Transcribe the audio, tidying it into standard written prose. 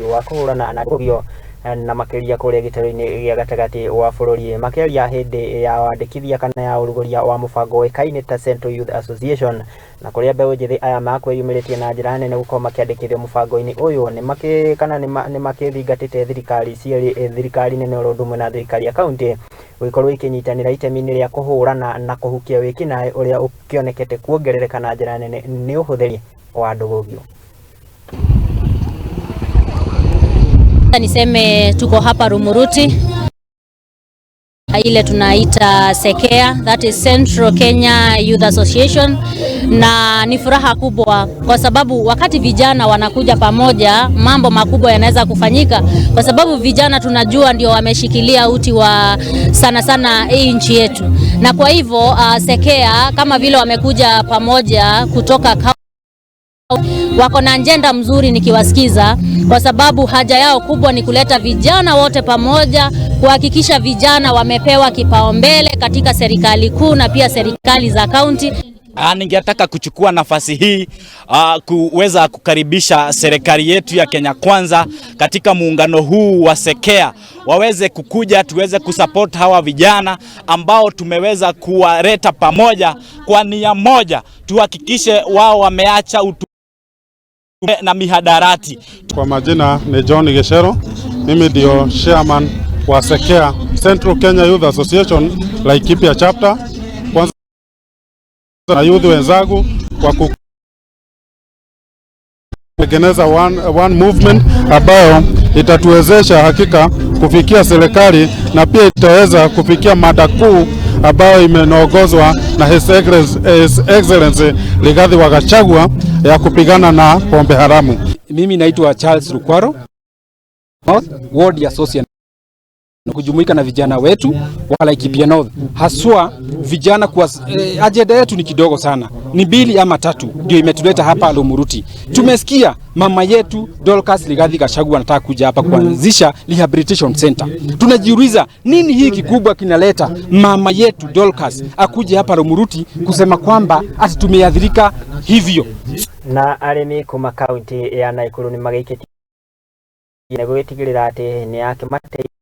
Wa kũhũrana na kũgio na makĩria kũrĩa gĩtarũ-inĩ gĩa gatagatĩ wa bũrũri. Makĩaria hĩndĩ ya wandĩkithia kana ya ũrugũria wa mũbango ũĩkaine ta Central Youth Association, na kũrĩa mbeũ njĩthĩ aya makwĩyumĩrĩtie na njĩra nene gũkorwo makĩandĩkithio mũbango-inĩ ũyũ, nĩ kana nĩ makĩthingatĩte thirikari cierĩ, thirikari nene oro ũndũ ũmwe na thirikari ya kaunti, gũgĩkorwo ikĩnyitanĩra itemi-inĩ rĩa kũhũrana na kũhukia wĩkinaĩ ũrĩa ũkĩonekete kuongerereka na njĩra nene nĩ ũhũthĩri wa ndũgũgio. Niseme tuko hapa Rumuruti, ile tunaita SEKEA, that is Central Kenya Youth Association, na ni furaha kubwa kwa sababu wakati vijana wanakuja pamoja, mambo makubwa yanaweza kufanyika, kwa sababu vijana tunajua ndio wameshikilia uti wa sana sana hii nchi yetu, na kwa hivyo SEKEA kama vile wamekuja pamoja kutoka wako na ajenda mzuri nikiwasikiza, kwa sababu haja yao kubwa ni kuleta vijana wote pamoja, kuhakikisha vijana wamepewa kipaumbele katika serikali kuu na pia serikali za kaunti. Ningetaka kuchukua nafasi hii kuweza kukaribisha serikali yetu ya Kenya Kwanza katika muungano huu wa SEKEA, waweze kukuja tuweze kusupport hawa vijana ambao tumeweza kuwaleta pamoja kwa nia moja, tuhakikishe wao wameacha utu na mihadarati. Kwa majina ni John Geshero, mimi ndio chairman wa SEKEA, Central Kenya Youth Association, Laikipia chapter. Kwanza na youth wenzangu kwa kutengeneza one movement ambayo itatuwezesha hakika kufikia serikali na pia itaweza kufikia mada kuu ambayo imeongozwa na His Excellency Rigathi wa Gachagua ya kupigana na pombe haramu. Mimi naitwa Charles Rukwaro, North Ward ya Sosia, kujumuika na vijana wetu wa Laikipia North, haswa vijana kwa ajenda yetu ni kidogo sana, ni mbili ama tatu ndio imetuleta hapa Rumuruti. Tumesikia mama yetu Dorcas Rigathi Gachagua anataka kuja hapa kuanzisha rehabilitation center. Tunajiuliza, nini hii kikubwa kinaleta mama yetu Dorcas akuje hapa Rumuruti kusema kwamba ati tumeathirika hivyo? Na arĩmi kuma kaunti ya Nakuru nĩ magĩikĩtie gũgĩtigĩrĩra atĩ nĩ yakĩmateithia.